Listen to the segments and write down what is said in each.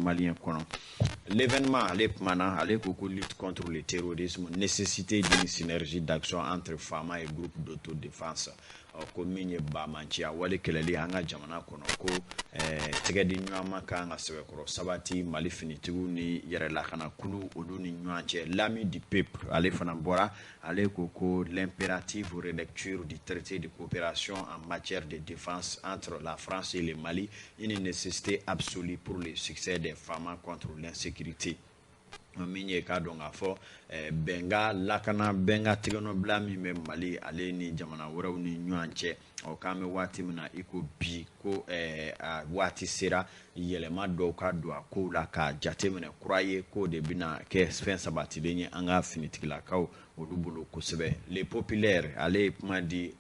Malien kɔnɔ. L'Événement, ale kumana, ale ko ko lutte contre le terrorisme, nécessité d'une synergie d'action entre FAMA et groupe d'autodéfense. Ɔ, ko min ye bamanciya wale kɛlɛli an ka jamana kɔnɔ, ko tɛgɛ di ɲɔgɔn ma kan ka sɛbɛkɔrɔ sabati Mali finitigiw ni yɛrɛ lakanakulu olu ni ɲɔgɔn cɛ. L'Ami du peuple, ale fana bɔra, ale ko ko l'impérative relecture du traité de coopération en matière de défense entre la France et le Mali, une nécessité absolue pour le succès des FAMA contre l'insécurité. Min ye k'a dɔn k'a fɔ bɛnkan lakana, bɛnkan tigɛnɔbila min bɛ Mali ale ni jamana wɛrɛw ni ɲɔgɔn cɛ, ɔ, k'an bɛ waati min na i ko bi, ko a waati sera yɛlɛma dɔw ka don a kow la k'a jateminɛ kura ye, k'o de bɛna kɛ fɛn sabatilen ye an ka finitigilakaw olu bolo kosɛbɛ. Le Populaire, ale ye kuma di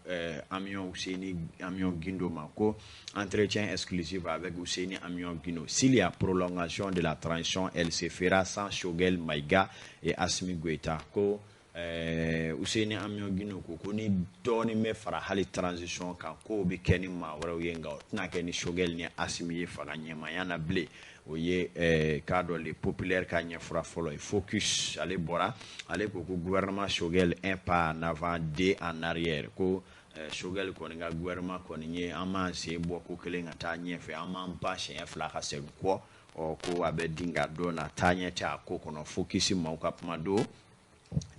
Amion Useni Amion Guindo ma, ko entretien exclusif avec Useni Amion Guindo: s'il y a prolongation de la transition, elle se fera sans Choguel Maïga et Assimi Goïta. Ko Useni Amion Guindo ko ko ni dɔɔnin bɛ fara hali transition kan, k'o bɛ kɛ ni maa wɛrɛw ye, nka o tɛna kɛ ni Choguel ni Assimi ye fanga ɲɛmaaya na bilen. O ye k'a dɔn Le Populaire ka ɲɛfura fɔlɔ ye. Focus, ale bɔra, ale ko ko gouvernement Choguel, un pas en avant, deux en arrière. Ko Choguel kɔni ka gouvernement kɔni ye an m'an sen bɔ ko kelen ka taa ɲɛfɛ, an m'an pan siɲɛ fila ka segin kɔ. Ɔ, ko a bɛ dinga dɔn na, taa ɲɛ tɛ a ko kɔnɔ. Focus maaw ka kuma don.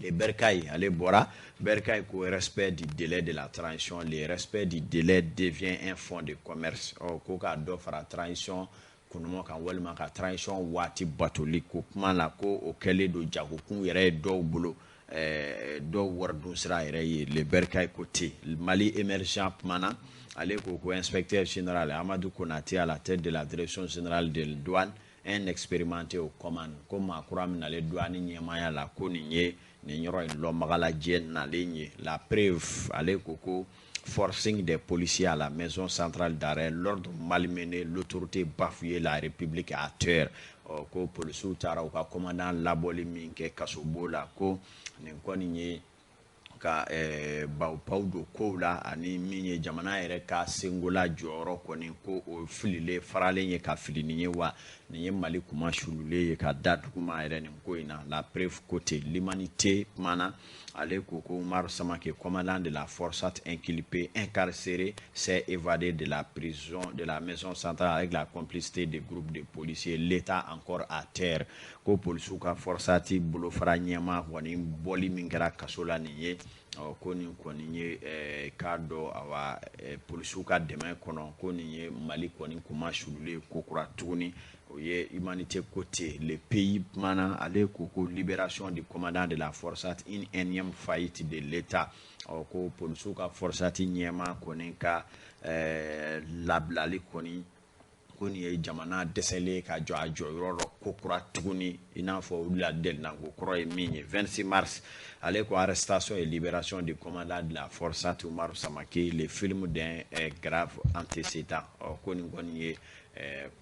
Le Bercail, ale bɔra, Bercail ko respect du délai de la transition, le respect du délai devient un fonds de commerce. Ɔ, ko k'a dɔ fara transition kunumɔ kan walima ka transition waati batoli ko kuma la, ko o kɛlen don jagokun yɛrɛ ye dɔw bolo, dɔw wari dun sira yɛrɛ ye. Le Bercail ko ten. Mali Émergent kumana, ale ko ko inspecteur général Amadou Konaté à la tête de la Direction générale de douane, un expérimenté aux commandes. Ko maa kura min nalen douane ɲɛmaaya la, ko nin ye nin yɔrɔ in lɔnbagalajɛ nalen ye. La Preuve, ale ko ko forcing des policiers à la maison centrale d'arrêt, l'ordre malmené, l'autorité bafouée, la République à terre. Ɔ, ko polisiw taara u ka commandant labɔli min kɛ kasobo la, ko nin kɔni ye ka bawubaw don kow la, ani min ye jamana yɛrɛ ka sengola jɔyɔrɔ kɔni, ko o fililen faralen ye ka fili nin ye wa nin ye Mali kuma sululen ye ka da duguma yɛrɛ nin ko in na. La Preuve côté. L'Humanité kumana, ale ko ko Umaru Samake, commandant de la FORSAT inculpé, incarcéré, s'est évadé de la prison de la maison centrale avec la complicité des groupes de policiers, l'État encore à terre. Ko polisiw ka FORSAT bolofara ɲɛmaa kɔni bɔli min kɛra kaso la nin ye, ɔ, ko nin kɔni ye k'a dɔn awa polisiw ka dɛmɛ kɔnɔ, ko nin ye Mali kɔni kuma sululen ko kura tuguni. O ye Humanité côté. Le Pays kumana, ale ko ko libération du commandant de la FORSAT, une énième faillite de l'État. Ɔ, ko polisiw ka FORSAT ɲɛmaa kɔni ka labilali kɔni, ko nin ye jamana dɛsɛlen ka jɔ a jɔyɔrɔ rɔ ko kura tuguni, i n'a fɔ olu la delinako kɔrɔ ye min ye. 26 mars, ale ko arrestation et libération du commandant de la FORSAT Umaru Samake, le film d'un grave antécédent. Ɔ, ko nin kɔni ye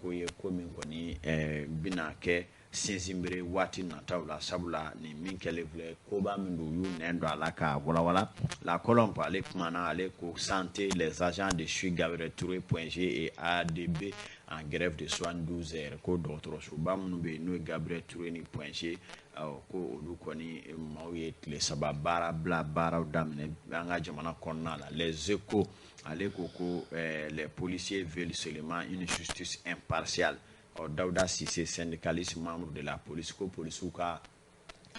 ko ye, ko min kɔni bɛna kɛ sinsinbere waati nataw la, sabula nin min kɛlen filɛ, koba min don, u y'u nɛn don a la k'a walawala. La Colombe, ale kumana, ale ko santé, les agents de CHU Gabriel Touré, Point G et ADB en grève de 72 heures. Ko dɔgɔtɔrɔsoba minnu bɛ yen n'o ye Gabriel Touré ni Point G, ko olu kɔni maaw ye tile 3 baara bila, baaraw daminɛ an ka jamana kɔnɔna la. Les Échos, ale ko ko les policiers veulent seulement une justice impartiale. Ɔ, Dawuda Sise, syndicaliste membre de la police, ko polisiw ka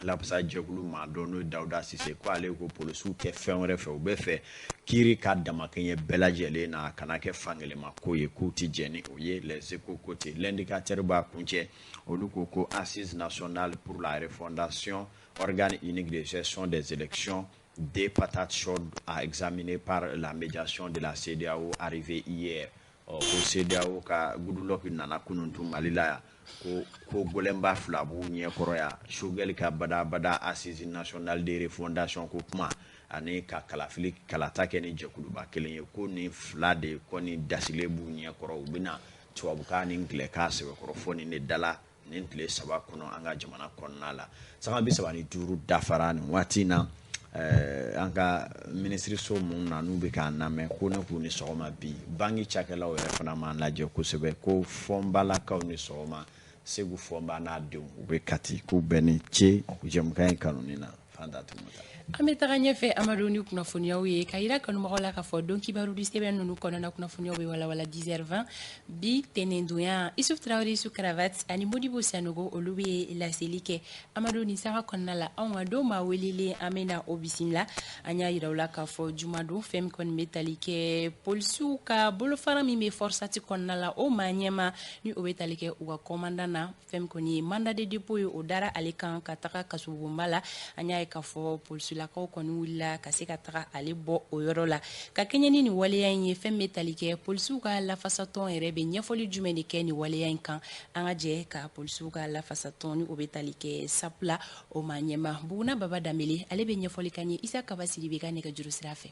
lafasa jɛkulu maa dɔn n'o ye Dawuda Sise, ko ale ko polisiw tɛ fɛn wɛrɛ fɛ, u bɛ fɛ kiiri ka damakɛɲɛ bɛɛ lajɛlen na, a kana kɛ fankelen ko ye, k'u ti jɛn ni o ye. Les Échos côté. L'Indicateur b'a kuncɛ, olu ko ko assise nationale pour la refondation, organe unique de gestion des élections, des patates chaudes à examiner par la médiation de la CEDEAO arrivée hier. Ɔ, ko CEDEAO ka Goodluck nana kunun tun Mali la yan, ko ko gɛlɛnba fila b'u ɲɛkɔrɔ yan: Choguel ka badabada assise nationale de refondation ko kuma, ani ka kalafili kalata kɛ ni jɛkuluba kelen ye. Ko nin fila de kɔni dasilen b'u ɲɛkɔrɔ, u bɛna tubabukan ni ngilɛkan sɛbɛkɔrɔ fɔ nin de dala nin tile 3 kɔnɔ an ka jamana kɔnɔna la. Sanga 35 dafara nin waati in na. An ka minisiriso mun na n'u bɛ k'an lamɛn, ko ne k'u ni sɔgɔma. Bi banki cakɛlaw yɛrɛ fana m'an lajɛ kosɛbɛ, ko fɔnbalakaw ni sɔgɔma. Segu Fɔnba n'a denw u bɛ Kati, k'u bɛɛ ni ce jɛmukan in kanuni na. Fanta Tumata. An bɛ taga ɲɛfɛ Amadu ni kunnafoniyaw ye ka yira kanubagaw la k'a fɔ don kibaru di sɛbɛn ninnu kɔnɔna kunnafoniyaw bɛ walawala 10h20 bi tɛnɛndonya. Isuf Traoré su cravate ani Modibo Sanogo olu bɛ laseli kɛ. Amadu, ni sanga kɔnɔna la anw ka don maa welelen an bɛna o bisimila. An y'a yira u la k'a fɔ jumadon fɛn min kɔni bɛ tali kɛ polisiw ka bolofara min bɛ FORSAT kɔnɔna la, o maa ɲɛma ni o bɛ tali kɛ u ka commandant na, fɛn min kɔni ye mandat de dépôt ye, o dara ale kan ka taga kasobonba la. An y'a ye k'a fɔ polisilakaw kɔni wulila ka se ka taga ale bɔ o yɔrɔ la ka kɛɲɛ ni nin waleya in ye. Fɛn bɛ tali kɛ polisiw ka lafasatɔn yɛrɛ bɛ ɲɛfɔli jumɛn de kɛ nin waleya in kan? An ka jɛ ka polisiw ka lafasatɔn ni o bɛ tali kɛ SAP la, o maa ɲɛma Buguna Baba Danbele, ale bɛ ɲɛfɔli k'an ye Isa Kaba Sidibe ka nɛgɛjuru sira fɛ.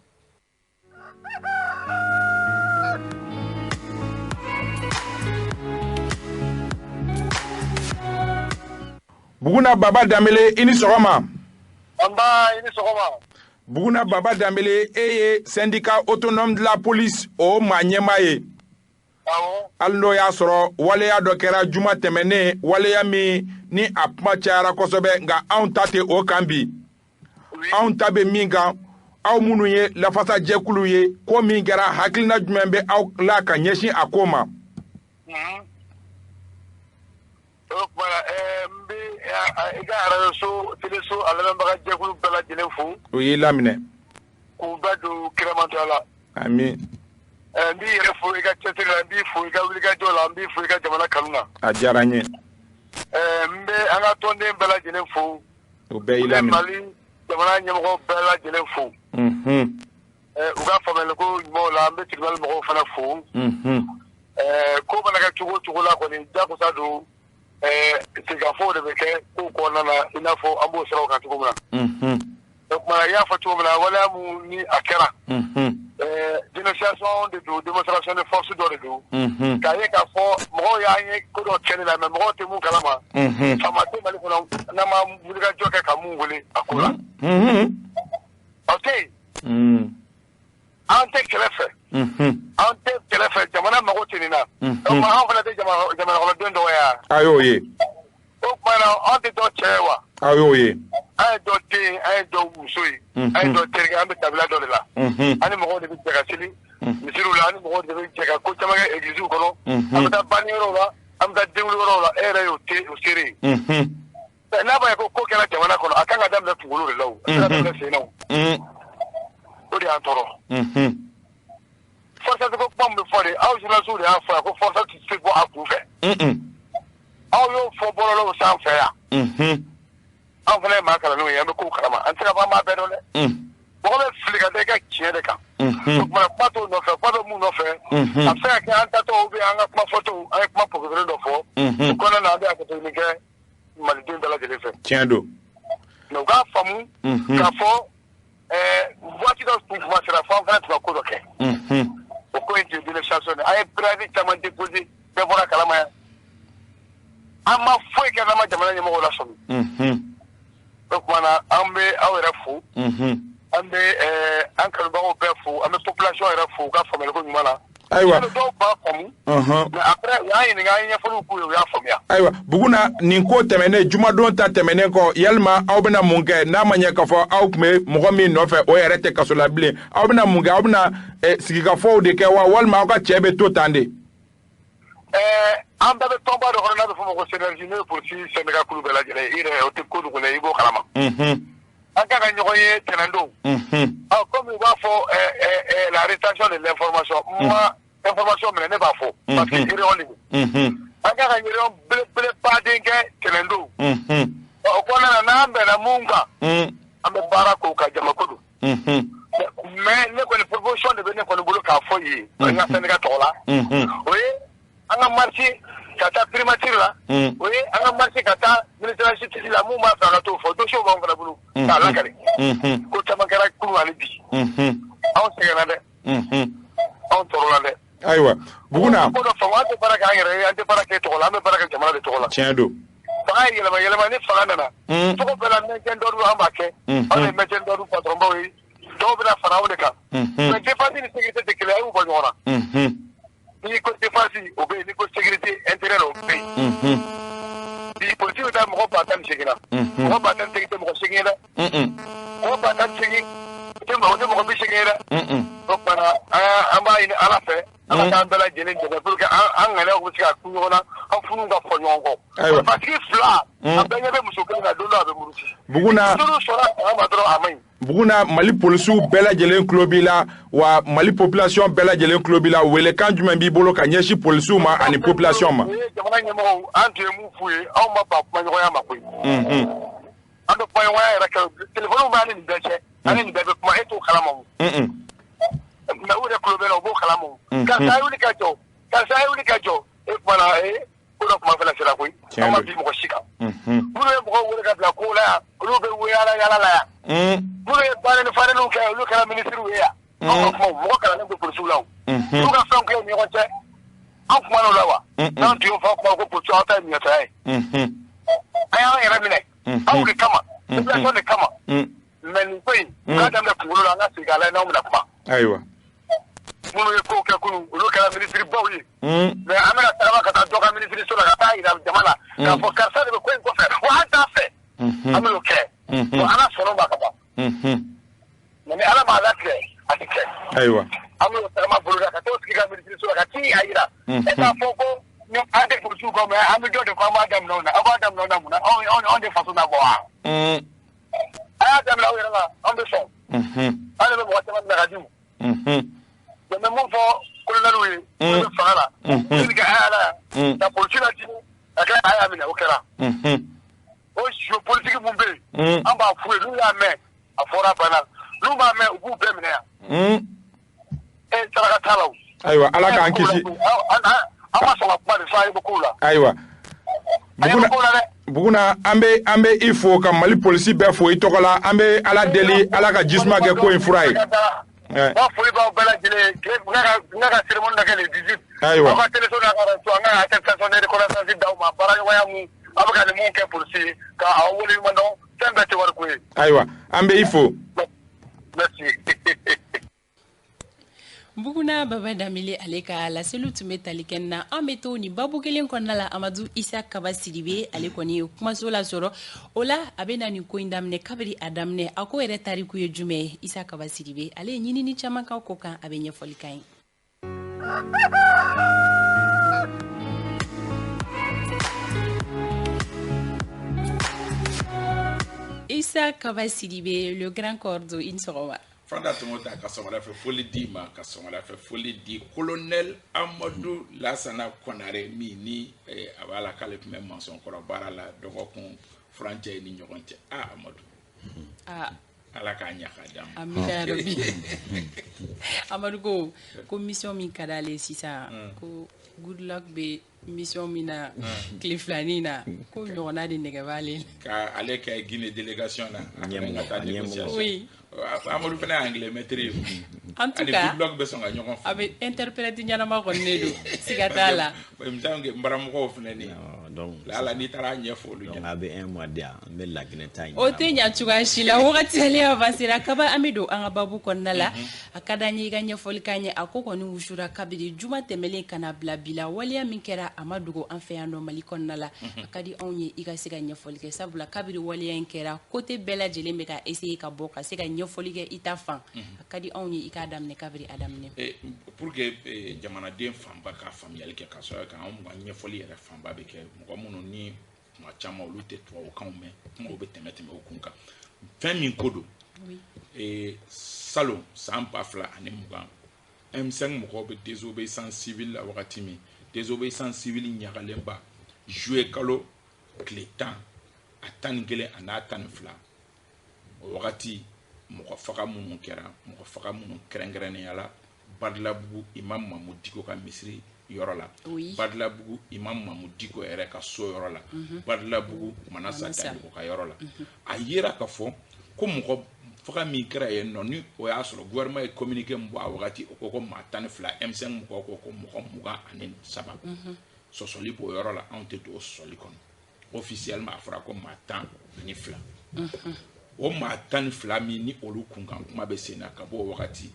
Buguna Baba Danbele, i ni sɔgɔma. Nba, i ni sɔgɔma. Buguna Baba Danbele, e ye syndicat autonome de la police o maa ɲɛmaa ye. Awɔ. Hali n'o y'a sɔrɔ waleya dɔ kɛra juma tɛmɛnen, waleya min ni a kuma cayara kosɛbɛ, nka anw ta tɛ o kan bi. Anw ta bɛ min kan, aw minnu ye lafasajɛkulu ye, ko min kɛra, hakilina jumɛn bɛ aw la ka ɲɛsin a ko ma? O tuma n bɛ i ka arajo teleso a lamɛnbaga jɛkulu bɛɛ lajɛlen fo. O y'i laminɛ. K'u bɛɛ don kiramantɔya la. Ami. N b'i yɛrɛ fo i ka cɛsiri la, n b'i fo i ka wulikajɔ la, n b'i fo i ka jamana kanu na. A diyara n ye. N bɛ an ka tɔnden bɛɛ lajɛlen fo. O bɛɛ y'i laminɛ. N bɛ Mali jamana ɲɛmɔgɔ bɛɛ lajɛlen fo. U ka faamuyaliko ɲumanw la, an bɛ tribunal mɔgɔw fana fo. Ko mana kɛ cogo o cogo la kɔni, jagosa don. Sigikafɔw de bɛ kɛ kow kɔnɔna na, i n'a fɔ an b'o siraw kan cogo min na. O tuma i y'a fɔ cogo min na, waleya mun ni a kɛra, dénonciation de don, démonstration de force dɔ de don. K'a ye k'a fɔ mɔgɔw y'an ye ko dɔ kɛli la, mais mɔgɔw tɛ mun kalama. Faama tɛ Mali kɔnɔ n'an ma wulikajɔ kɛ ka mun wele a ko la. O tɛ yen. An tɛ kɛlɛ fɛ. An tɛ kɛlɛ fɛ, jamana mago tɛ nin na. O tuma an fana tɛ jamanakɔnɔden dɔgɔya. A y'o ye. O tuma na an tɛ dɔ cɛ ye wa? A y'o ye. An ye dɔ den ye, an ye dɔ muso ye, an ye dɔ terikɛ, an bɛ kabila dɔ de la. An ni mɔgɔw de bɛ jɛ ka seli misiriw la, an ni mɔgɔw de bɛ jɛ ka ko caman kɛ egilisiw kɔnɔ. An bɛ taa banniyɔrɔw la, an bɛ taa denwuliyɔrɔw la, e yɛrɛ y'o seere ye. N'a b'a ye ko ko kɛra jamana kɔnɔ, a kan ka daminɛ kunkolo de la o, a tɛ ka daminɛ sen na o. O de y'an tɔɔrɔ. FORSAT ko kuma min bɛ fɔ de, aw journalistes de y'a fɔ yan ko FORSAT tɛ se bɔ a kun fɛ. Aw y'o fɔ bɔlɔlɔw sanfɛ yan. Anw fana ye maa kalannenw ye, an bɛ kow kalama, an tɛ se ka fɔ an b'a bɛɛ dɔn dɛ. Mɔgɔ bɛ fili ka da i ka tiɲɛ de kan. O tuma kuma t'o nɔfɛ, kuma bɛ mun nɔfɛ? A bɛ se ka kɛ an tatɔ ou bien an ka kuma fɔtɔ, an ye kuma pɔgɔbere dɔ fɔ. O kɔnɔna na, an bɛ hakɛto ɲini kɛ maliden bɛɛ lajɛlen fɛ. Tiɲɛ don. Mais u k'a faamu k'a fɔ waati dɔ tun kuma sera fo an fana tun ka ko dɔ kɛ. O ko in tun ye dénonciation de ye. An ye préavis caman déposé, bɛɛ bɔra kalama yan. An ma foyi kɛ n'an ma jamana ɲɛmɔgɔw lasɔmi. O tuma na an bɛ aw yɛrɛ fo. An bɛ an kanubagaw bɛɛ fo, an bɛ population yɛrɛ fo u ka faamuyaliko ɲuman na. Ayiwa. Dɔw b'a faamu. Mais après u y'an ɲininka, an ye ɲɛfɔliw k'u ye, u y'a faamuya. Ayiwa, Buguna, nin ko tɛmɛnen, jumadon ta tɛmɛnen kɔ, yalima aw bɛna mun kɛ n'a ma ɲɛ k'a fɔ aw tun bɛ mɔgɔ min nɔfɛ o yɛrɛ tɛ kaso la bilen? Aw bɛna mun kɛ? Aw bɛna sigikafɔw de kɛ wa, walima aw ka cɛ bɛ to tan de? An bɛɛ bɛ tɔnba dɔ kɔnɔ n'a bɛ fɔ o ma ko CNRJ, n'o ye polisi syndicat kulu bɛɛ lajɛlen ye. I yɛrɛ o tɛ ko dogolen ye, i b'o kalama. An kan ka ɲɔgɔn ye tɛnɛn don. Comme u b'a fɔ la rétention de l'information, n ma information minɛ, ne b'a fɔ parce que réunion de don. An kan ka réunion belebelebaden kɛ tɛnɛn don. O kɔnɔna na, n'an bɛnna mun kan, an bɛ baara k'o kan, jama ko don. Mais ne kɔni proposition de bɛ ne kɔni bolo k'a fɔ yen, n ka syndicat tɔgɔ la. O ye an ka marche ka taa primature la, o ye an ka marche ka taa ministère de la justice la, mun b'a fɛ an ka t'o fɔ, dossier b'anw fana bolo k'a lakale. Ko caman kɛra kunun ani bi. Anw sɛgɛnna dɛ. Anw tɔɔrɔla dɛ. Ayiwa, Buguna. Ko dɔ faamu, an tɛ baara kɛ an yɛrɛ ye, an tɛ baara kɛ tɔgɔ la, an bɛ baara kɛ jamana de tɔgɔ la. Tiɲɛ don. Fanga ye yɛlɛma yɛlɛma, ni fanga nana. Cogo bɛɛ la maintien d'ordre an b'a kɛ. Anw ye maintien d'ordre patron baw ye. Dɔw bɛna fara anw de kan. Mais défense ni sécurité tɛ kelen ye, a y'u bɔ ɲɔgɔn na. N'i ko défense o bɛ yen, n'i ko sécurité intérieure o bɛ yen. mɔgɔ 18 na. Mɔgɔ 18 tɛ mɔgɔ 8 ye dɛ. Mɔgɔ 18 tɛ mɔgɔ 80 ye dɛ. O kumana an b'a ɲini Ala fɛ. Ala k'an bɛɛ lajɛlen dɛmɛ pour que an ŋaniyaw bɛ se ka kun ɲɔgɔn na, an funuw ka fɔ ɲɔgɔn kɔ. Batigi 2 a bɛɛ ɲɛ bɛ muso kelen na, don dɔ a bɛ muruti. Buguna n'olu sɔnna fanga ma dɔrɔn a man ɲi. Buguna, Mali polisiw bɛɛ lajɛlen tulo b'i la, wa Mali population bɛɛ lajɛlen tulo b'i la. Welekan jumɛn b'i bolo ka ɲɛsin polisiw ma ani population ma? Jamana ɲɛmɔgɔw, an tun ye mun f'u ye, anw ma ban kumaɲɔgɔnya ma koyi. An bɛ kumaɲɔgɔnya yɛrɛ kɛ, téléphone b'an ni nin bɛɛ cɛ, an ni nin bɛɛ bɛ kuma, e t'o kalama o. Mais u yɛrɛ tulo bɛ na, u b'o kalama o. Karisa ye wuli ka jɔ, karisa ye wuli ka jɔ, e kumana ko dɔ kuma fana sera koyi. An ma bi mɔgɔ si kan. Minnu ye mɔgɔw wele ka bila ko la yan, olu bɛ yaala yaala la yan. Minnu ye baara ni falenniw kɛ, olu kɛra minisiriw ye yan. Anw ka kuma, mɔgɔ kalannen bɛ polisiw la o. Olu ka fɛnw kɛ u ni ɲɔgɔn cɛ, an kumana o la wa? N'an tun y'o fɔ, kuma ko polisiw aw ta ye miɲɔtɔya ye. An y'an yɛrɛ minɛ aw de kama, population de kama. Mais nin ko in, u k'a daminɛ kunkolo la, an ka segin a la n'anw bɛna kuma. Ayiwa. Minnu ye kow kɛ kunun, olu kɛra minisiri baw ye. Mais an bɛna tagama ka taa dɔ ka minisiri so la, ka taa yira jama la k'a fɔ karisa de bɛ ko in kɔfɛ, wa an t'a fɛ. An bɛn'o kɛ. Wa Ala sɔnna o ma ka ban. Mais ni Ala m'a latigɛ, a tɛ kɛ. Ayiwa. An bɛn'o tagama boloda ka t'o tigi ka minisiri so la, ka t'i a yira. E t'a fɔ ko ni an tɛ polisiw kɔ, mais an bɛ dɔ de kɔ, an b'a daminɛ o la. Aw b'a daminɛ o la mun na? Anw de faso labɔ wa? A y'a daminɛ aw yɛrɛ la, an bɛ sɔn. An de bɛ mɔgɔ caman minɛ ka di u. Mais n bɛ mun fɔ kolonɛliw ye, olu bɛ fanga la, olu kɛ a y'a la yan, ka polisi lajigin, ka kɛ a y'a minɛ, o kɛra. O jeu politique mun bɛ yen, an b'a f'u ye, n'u y'a mɛn, a fɔra a banna. N'u m'a mɛn, u b'u bɛɛ minɛ yan. E saraka t'a la o. Ayiwa, Ala k'an kisi. An ma sɔn ka kuma de fɔ, an ye bɔ kow la. Ayiwa. Buguna, an bɛ i fo ka Mali polisi bɛɛ fo i tɔgɔ la. An bɛ Ala deli, Ala ka jisuma kɛ ko in fura ye. N ka foli b'aw bɛɛ lajɛlen ye. N ka cérémonie dɔ kɛ le 18. Ayiwa. Aw ka téléso n'a ka radio, an ka attestation de reconnaissance d'aw ma. Baaraɲɔgɔnya mun, aw bɛ ka nin mun kɛ polisi ye, ka aw waleɲuman dɔn, fɛn bɛɛ tɛ wariko ye. Ayiwa, an bɛ i fo. Merci. Buguna Baba Danbele ale ka laseliw tun bɛ tali kɛ na. An bɛ to nin babu kelen kɔnɔna la. Amadu Isa Kaba Sidibe ale kɔni ye kumaso lasɔrɔ o la, a bɛ na nin ko in daminɛ kabiri a daminɛ, a ko yɛrɛ tariku ye jumɛn ye? Isa Kaba Sidibe ale ye ɲinini caman k'aw ko kan, a bɛ ɲɛfɔli k'an ye. Isa Kaba Sidibe, le grand cordo, i ni sɔgɔma. Fanta Tɔngɔ ta ka sɔgɔmada fɛ foli d'i ma, ka sɔgɔmada fɛ foli di colonel Amadu Lasana Konare min ni a b'a la k'ale tun bɛ maçon-kɔrɔ baara la dɔgɔkun furancɛ ni ɲɔgɔn cɛ. Ah Amadu. Ah. Ala k'a ɲɛ k'a d'an ma. Amina yarabi. Amadu ko mission min ka d'ale ye sisan, ko good luck bɛ mission min na tile filanin na, ko ɲɔgɔnna de nɛgɛ b'ale la. Ka ale kɛ Guinée délégation na. Ɲɛmɔgɔ, A ka taa négociation. Oui. Amadu fana ye anglais maître ye. En tout Ani cas, good luck bɛ sɔn ka ɲɔgɔn a bɛ interprète ɲɛnama kɔni de don, siga t'a la. N baramɔgɔw fana ni. Donc, Lala n'i taara ɲɛfɔ olu donc ɲɛna. a bɛ un mois di yan, n bɛ Laginɛ ta in O tɛ ɲa cogoya si la, wagati ale avancera kaba, an bɛ don an ka babu kɔnɔna la. A ka d'an ye i ka ɲɛfɔli k'an ye. A ko kɔni wusura kabiri juma tɛmɛlen ka na bila bi la, waleya min kɛra a ma dogo an fɛ yan nɔ Mali kɔnɔna la. A ka di anw ye i ka se ka ɲɛfɔli kɛ, sabula kabiri waleya in kɛra, côté bɛɛ lajɛlen bɛ ka essayer ka bɔ ka se ka ɲɛfɔli kɛ i ta fan. A ka di anw ye i k'a daminɛ kabiri a daminɛ. Pour que jamanaden fanba ka faamuyali kɛ, ka sɔrɔ k'anw ka ɲɛfɔli yɛrɛ fanba bɛ kɛ mɔgɔ minnu ni tuma caman olu tɛ tubabukanw mɛn, kumaw bɛ tɛmɛ tɛmɛ o kun kan. Fɛn min ko don, salon san 2020, M5 mɔgɔw bɛ désobéissance civile la wagati min, désobéissance civile ɲagalenba juillet kalo tile 10 a 11 a n'a 12, o wagati mɔgɔ faga minnu kɛra, mɔgɔ faga minnu kɛrɛnkɛrɛnnenya la Badalabugu Imam Mamu Diko ka misiri yɔrɔ la, Badalabugu Imam Mamu Diko yɛrɛ ka so yɔrɔ la, Badalabugu Manasa Daɲɔgɔ ka yɔrɔ la. A yera ka fɔ ko mɔgɔ faga min kɛra yen nɔ, ni o y'a sɔrɔ gouvernement ye communiqué min bɔ a wagati, o ko maa 12, M5 mɔgɔw ko mɔgɔ 23. Sɔsɔli b'o yɔrɔ la, anw tɛ don o sɔsɔli kɔnɔ. Officiellement a fɔra ko maa 12. O maa 12 min ni olu kunkan kuma bɛ sen na ka bɔ o wagati,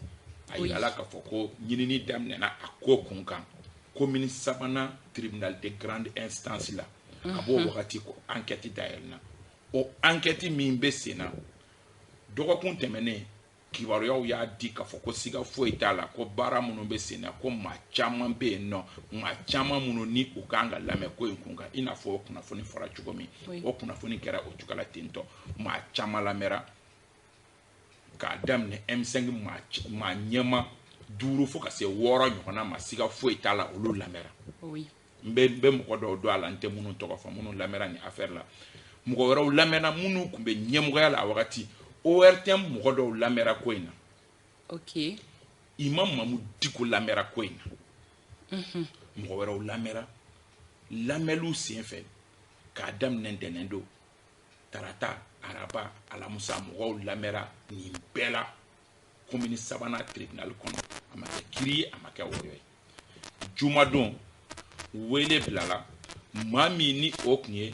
a yirala k'a fɔ ko ɲinini daminɛna a ko kun kan commune sabanan tribunal de grande instance la. Ka b'o wagati ko enquête dayɛlɛna. O enquête min bɛ sen na, dɔgɔkun tɛmɛnen kibaruyaw y'a di k'a fɔ ko siga foyi t'a la ko baara minnu bɛ sen na, ko maa caman bɛ yen nɔ, maa caman minnu ni u kan ka lamɛn ko in kun kan, i n'a fɔ o kunnafoni fɔra cogo min. O kunnafoni kɛra o cogoya la ten tɔ. Maa caman lamɛnra k'a daminɛ M5 maa ɲɛma 5 fo ka se 6 ɲɔgɔnna ma, siga foyi t'a la olu lamɛnra. N bɛ mɔgɔ dɔw dɔn a la, n tɛ minnu tɔgɔ fɔ, minnu lamɛnra nin affaire la. Mɔgɔ wɛrɛw lamɛnna minnu tun bɛ ɲɛmɔgɔya la a wagati. ORTM mɔgɔ dɔw lamɛnra ko in na. Ok. Imam Mahmoud Dicko lamɛnra ko in na. Mɔgɔ wɛrɛw lamɛnra. Lamɛnliw senfɛ k'a daminɛ ntɛnɛn don, tarata, araba, alamusa, mɔgɔw lamɛnra nin bɛɛ la commune sabanan tribunal kɔnɔ. A ma kɛ kiiri ye, a ma kɛ wɔyɔ ye. Jumadon wele bilala maa min ni o tun ye,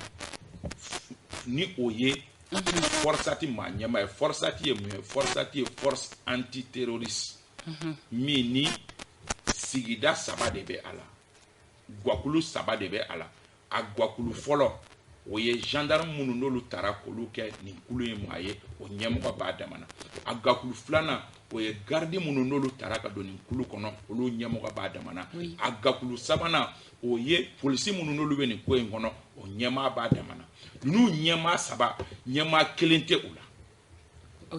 ni o ye FORSAT maa ɲɛmaa ye. FORSAT ye mun ye? FORSAT ye force antiterroriste min ni sigida 3 de bɛ a la, guwakulu 3 de bɛ a la. A guwakulu fɔlɔ o ye gendarme minnu n'olu taara k'olu kɛ nin kulu ye maa ye, o ɲɛmɔgɔ b'a damana. A guwakulu filanan o ye garidi minnu n'olu taara ka don nin kulu kɔnɔ, olu ɲɛmɔgɔ b'a damana. A guwakulu sabanan o ye polisi minnu n'olu bɛ nin ko in kɔnɔ, o ɲɛmaa b'a damana. Ninnu ɲɛmaa 3, ɲɛmaa kelen tɛ u la.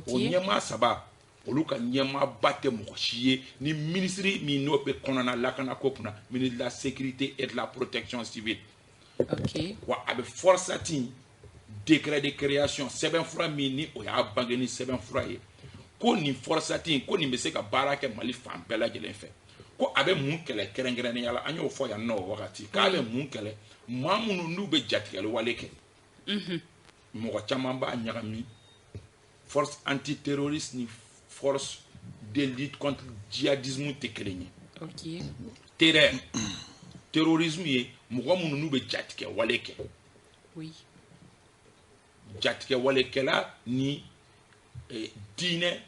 O ɲɛmaa 3 olu ka ɲɛmaaba tɛ mɔgɔ si ye ni minisiri min n'o bɛ kɔnɔna lakana ko kunna, ministre de la sécurité et de la protection civile. Wa a bɛ FORSAT décret de création sɛbɛnfura min ni o y'a bange ni sɛbɛnfura ye ko nin FORSAT ko nin bɛ se ka baara kɛ Mali fan bɛɛ lajɛlen fɛ, ko a bɛ mun kɛlɛ kɛrɛnkɛrɛnnenya la, an y'o fɔ yan nɔ o wagati, k'a bɛ mun kɛlɛ, maa minnu n'u bɛ jatigɛli wale kɛ. Mɔgɔ caman b'a ɲagami force antiterroriste ni force de lutte contre djihadisme tɛ kelen ye. Terrorisme ye mɔgɔ minnu n'u bɛ jatigɛ wale kɛ. Jatigɛ walekɛla ni diinɛ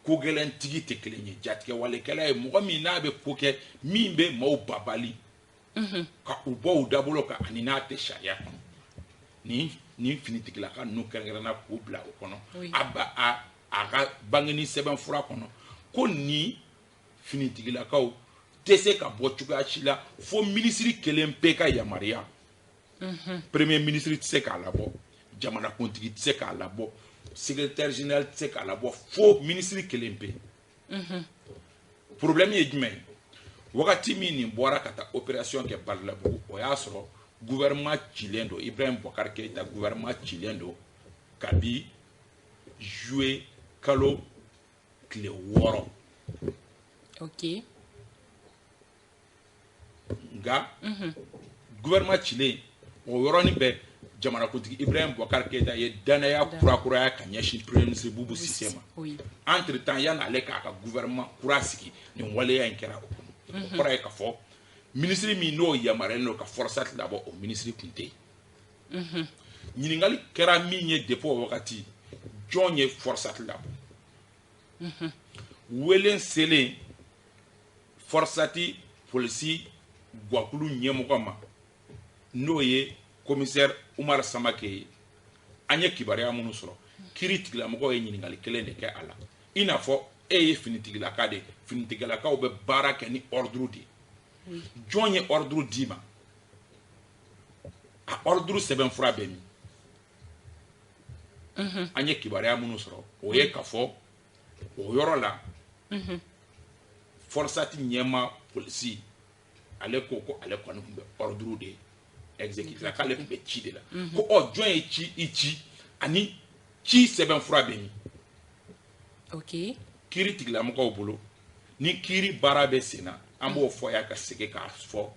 kogɛlɛntigi tɛ kelen ye. Jatigɛ walekɛla ye mɔgɔ min n'a bɛ ko kɛ min bɛ maaw babali ka u bɔ u dabolo kan ani n'a tɛ sariya kɔnɔ. Nin finitigilaka ninnu kɛrɛnkɛrɛnna k'u bila o kɔnɔ. A ka bangeni sɛbɛnfura kɔnɔ ko nin finitigilakaw tɛ se ka bɔ cogoya si la fo minisiri kelen pe ka yamaruya. Premier ministre tɛ se k'a labɔ, jamanakuntigi tɛ se k'a labɔ, secrétaire général tɛ se k'a labɔ, fo minisiri kelen pe. Problème ye jumɛn ye? Wagati min nin bɔra ka taa opération kɛ Balabugu, o y'a sɔrɔ gouvernement cilen don, Ibrahim Boubacar Keïta gouvernement cilen don kabi juillet kalo tile 6. Ok. Nka gouvernement cilen o yɔrɔnin bɛɛ jamanakuntigi Ibrahim Boubacar Keïta ye danaya kurakuraya ka ɲɛsin premier ministre Boubou Cissé ma. Entre temps yanni ale k'a ka gouvernement kura sigi, nin waleya in kɛra o kɔnɔ. O kɔrɔ ye k'a fɔ minisiri min n'o yamaruyalen don ka FORSAT labɔ, o minisiri tun tɛ yen. Ɲininkali kɛra min ye depuis o wagati, jɔn ye FORSAT labɔ? Wele selen FORSAT polisi guwakulu ɲɛmɔgɔ ma, n'o ye commissaire Oumar Samake ye, an ye kibaruya minnu sɔrɔ, kiiri tigilamɔgɔw ye ɲininkali kelen de kɛ a la. I n'a fɔ e ye finitigilaka de ye, finitigilakaw bɛ baara kɛ ni ordre de ye. Jɔn ye ordre d'i ma? A ordre sɛbɛnfura bɛ min? An ye kibaruya minnu sɔrɔ, o ye k'a fɔ o yɔrɔ la FORSAT ɲɛma polisi ale ko ko ale kɔni tun bɛ ordre de exécuter, k'ale tun bɛ ci de la. Ko ɔ jɔn ye ci i ci ani ci sɛbɛnfura bɛ min? Ok. Kiiri tigilamɔgɔw bolo, ni kiiri baara bɛ sen na, an b'o fɔ yan ka segin k'a fɔ,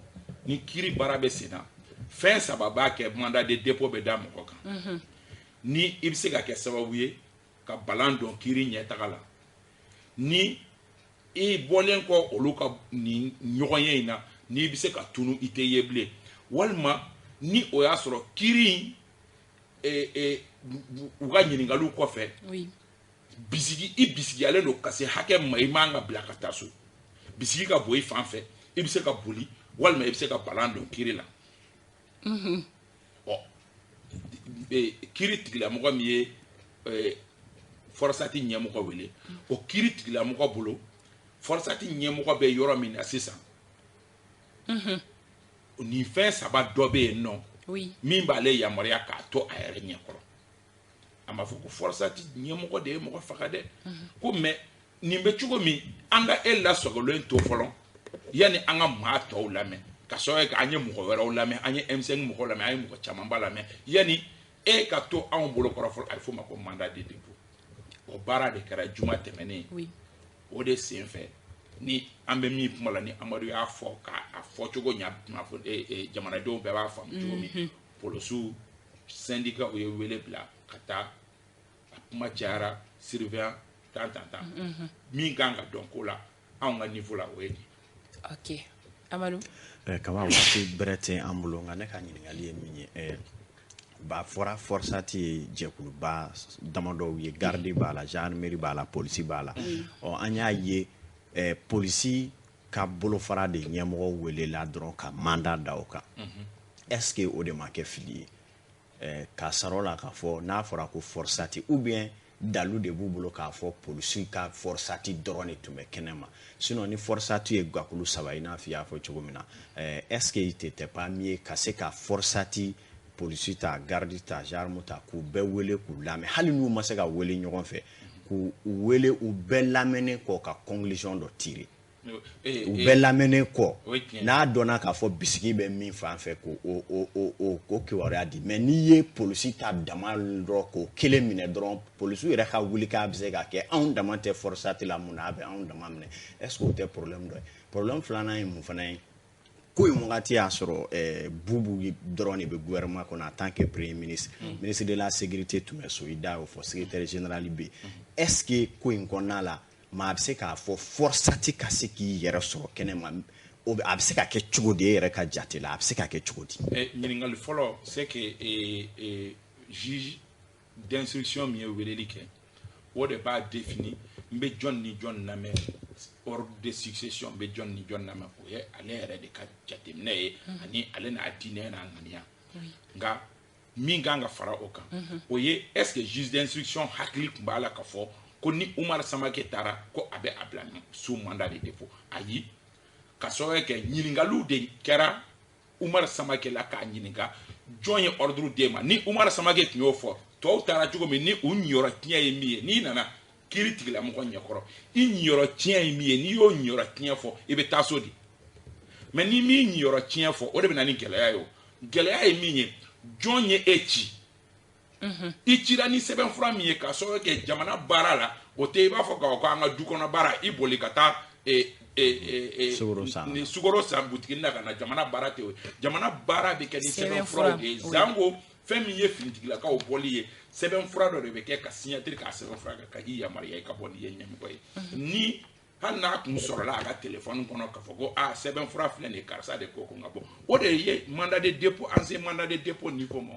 ni kiiri baara bɛ sen na, fɛn 3 b'a kɛ mandat de dépôt bɛ da mɔgɔ kan. Ni i bɛ se ka kɛ sababu ye ka balan don kiiri ɲɛtaga la, ni i bɔlen kɔ olu ka nin ɲɔgɔnye in na, n'i bɛ se ka tunu i tɛ ye bilen, walima ni o y'a sɔrɔ kiiri in u ka ɲininkaliw kɔfɛ, bisigi i bisigiyalen don ka se hakɛ ma, i man ka bila ka taa so, bisigi ka bon i fan fɛ, i bɛ se ka boli walima i bɛ se ka balan don kiiri la. Ɔ, kiiri tigilamɔgɔ min ye FORSAT ɲɛmɔgɔ wele, o kiiri tigilamɔgɔ bolo, FORSAT ɲɛmɔgɔ bɛ yɔrɔ min na sisan, nin fɛn saba dɔ bɛ yen nɔ min b'ale yamaruya k'a to a yɛrɛ ɲɛkɔrɔ. A ma fɔ ko FORSAT ɲɛmɔgɔ de ye mɔgɔ faga dɛ, ko mais nin bɛ cogo min, an ka e lasɔgɔlen to fɔlɔ yanni an ka maa tɔw lamɛn, ka sababu kɛ an ye mɔgɔ wɛrɛw lamɛn, an ye M5 mɔgɔw lamɛn, an ye mɔgɔ camanba lamɛn, yanni e ka to anw bolo kɔrɔ fɔlɔ. A bɛ f'o ma ko mandat de dépôt. O baara de kɛra juma tɛmɛnen. O de sen fɛ ni an bɛ min kuma la, ni Amadu y'a fɔ k'a fɔ cogo ɲa, kunnafoni jamanadenw bɛɛ b'a faamu cogo min, polisiw syndicat ye wele bila ka taa. A kuma cayara, surveillant tan tan tan. Min kan ka dɔn ko la anw ka niveau la, o ye nin. Ok, Amadu. Kaba, waati bɛrɛ tɛ an bolo, nka ne ka ɲininkali ye min ye, ba fɔra FORSAT ye jɛkuluba damadɔw ye, garde b'a la, gendarmerie b'a la, polisi b'a la. Ɔ, an y'a ye polisi ka bolofara de ɲɛmɔgɔ welela dɔrɔn ka mandat da o kan. Est ce que o de ma kɛ fili ye, k'a sɔrɔ la k'a fɔ n'a fɔra ko FORSAT, ou bien dalu de b'u bolo k'a fɔ polisi ka FORSAT dɔrɔn de tun bɛ kɛnɛ ma? Sinon ni FORSAT ye gakulu saba, i n'a fɔ i y'a fɔ cogo min na, est ce que il n'était pas mieux ka se ka FORSAT, polisi ta, garde ta, gendarme ta, k'u bɛɛ wele k'u lamɛn, hali n'u ma se ka wele ɲɔgɔn fɛ, k'u wele, u bɛɛ lamɛnnen kɔ, ka conclusion dɔ tirer u bɛɛ lamɛnnen kɔ, n'a dɔnna k'a fɔ bisigi bɛ min fan fɛ, k'o o o o o kibaruya di? Mais n'i ye polisi ta dama dɔrɔn k'o kelen minɛ dɔrɔn, polisiw yɛrɛ ka wuli k'a bɛ se ka kɛ anw dama tɛ FORSAT la, mun na a bɛ anw dama minɛ? Est ce que o tɛ problème dɔ ye? Problème filanan ye mun fana ye? Ko in wagati y'a sɔrɔ Bubu dɔrɔn de bɛ gouvernement kɔnɔ en tant que premier ministre, ministre de la Sécurité tun bɛ so, i da y'o fɔ, secrétaire général bɛ yen. Est ce que ko in kɔnɔna la, maa bɛ se k'a fɔ FORSAT ka se k'i yɛrɛ sɔrɔ kɛnɛ ma, o a bɛ se ka kɛ cogo di? E yɛrɛ ka jate la, a bɛ se ka kɛ cogo di? Ɲininkali fɔlɔ, c'est que juge d'instruction min ye weleli kɛ, o de b'a définir n bɛ jɔn ni jɔn lamɛn, ordre de succession, n bɛ jɔn ni jɔn lamɛn. O ye ale yɛrɛ de ka jateminɛ ye, ani ale n'a diinɛ n'a ŋaniya. Nka min kan ka fara o kan, o ye est ce que juge d'instruction hakili tun b'a la k'a fɔ ko ni Umar Samake taara, ko a bɛ a bila sous mandat de dépôt? Ayi, ka sababu kɛ ɲininkaliw de kɛra Umar Samake la, k'a ɲininka jɔn ye ordre d'e ma. Ni Umar Samake tun y'o fɔ, tɔw taara cogo min, ni u ɲiyɔrɔ tiɲɛ ye min ye, n'i nana kiiri tigilamɔgɔ ɲɛkɔrɔ, i ɲiyɔrɔ tiɲɛ ye min ye, n'i y'o ɲiyɔrɔ tiɲɛ fɔ, i bɛ taa so de. Mais ni min ɲiyɔrɔ tiɲɛ fɔ, o de bɛ na ni gɛlɛya ye. O gɛlɛya ye min ye, jɔn ye e ci? I cira ni sɛbɛnfura min ye, k'a sababu kɛ jamana baara la, o tɛ i b'a fɔ k'a fɔ ko an ka du kɔnɔ baara, i boli ka taa sukaro san. Ni sukaro san butigi na ka na. Jamana baara tɛ o ye. Jamana baara bɛ kɛ ni sɛbɛnfuraw de ye. Zango fɛn min ye finitigilakaw bɔli ye, sɛbɛnfura dɔ de bɛ kɛ ka signature k'a sɛbɛnfura kɛ ka i yamaruya i ka bɔ n'i ye ɲɛmɔgɔ ye. Ni hali n'a kun sɔrɔla a ka téléphone kɔnɔ k'a fɔ ko aa, sɛbɛnfura filɛ nin ye, karisa de ko ko n ka bɔ, o de ye mandat de dépôt. An se mandat de dépôt niveau ma,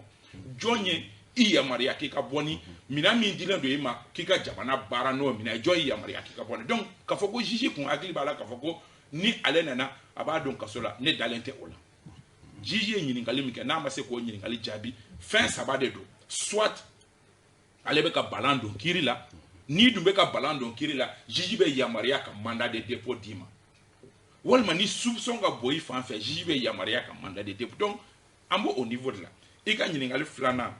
jɔn ye i yamaruya k'i ka bɔ ni minɛn min dilen don i ma k'i ka jamana baara n'o minɛn? Jɔn y'i yamaruya k'i ka bɔ ni? Donc k'a fɔ ko juge kun hakili b'a la k'a fɔ ko ni ale nana, a b'a don kaso la, ne dalen tɛ o la. Juge ye ɲininkali min kɛ, n'a ma se k'o ɲininkali jaabi, fɛn saba de don: soit ale bɛ ka balan don kiiri la, n'i dun bɛ ka balan don kiiri la, juge bɛ yamaruya ka mandat de dépôt d'i ma, walima ni soupçon ka bon i fan fɛ, juge bɛ yamaruya ka mandat de dépôt. Donc an b'o o niveau de la. I ka ɲininkali filanan,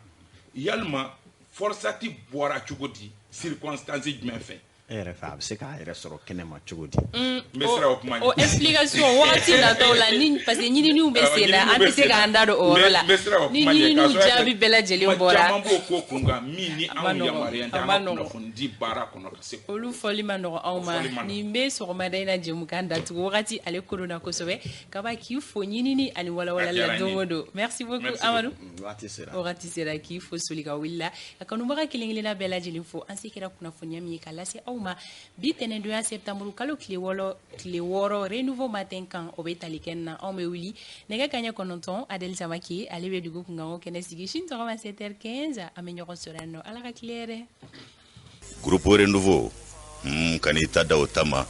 yalima FORSAT bɔra cogo di, circonstance jumɛn fɛ? E yɛrɛ fɛ, a bɛ se k'a yɛrɛ sɔrɔ kɛnɛ ma cogo di? N bɛ siran o kuma ɲɛ. O explication wagati nataw la, ni parce que ɲininiw bɛ sen na, an tɛ se k'an da don o yɔrɔ la. N bɛ siran o Ni kuma ɲɛ, ɲininiw k'a sababu kɛ jaabi bɛɛ lajɛlen kuma bɔra, caman b'o ko kun kan min ni A ma anw nɔgɔn, yamaruya tɛ a an ma ka nɔgɔn. kunnafoni di baara kɔnɔ ka se k'o Olu fɔli ma nɔgɔn anw O ma. fɔli ma nɔgɔn. Nin bɛ sɔgɔmada in na jɛmukan datugu wagati ale koronna kosɛbɛ. Kaba, k'i fo ɲinini ani walawalali A la diyara n don ye. o don. Merci beaucoup. Merci. Amadu. Waati sera. Wagati sera k'i fo soli ka wuli la, ka kanubaga kelen kelenna bɛɛ lajɛlen fo. An se kɛra kunnafoniya min ye ka lase aw ma bi tɛnɛndonya septembre kalo tile 6, tile 6, Renouveau Matin kan, o bɛ tali kɛ nin na. Anw bɛ wuli nɛgɛ kaɲɛ 9. Adel Samake, ale bɛ dugu kunkanko kɛnɛ sigi sini sɔgɔma 7h15. An bɛ ɲɔgɔn sɔrɔ yan nɔ. Ala ka tile yɛrɛ. Groupe Renouveau, kan'i ta da o ta ma.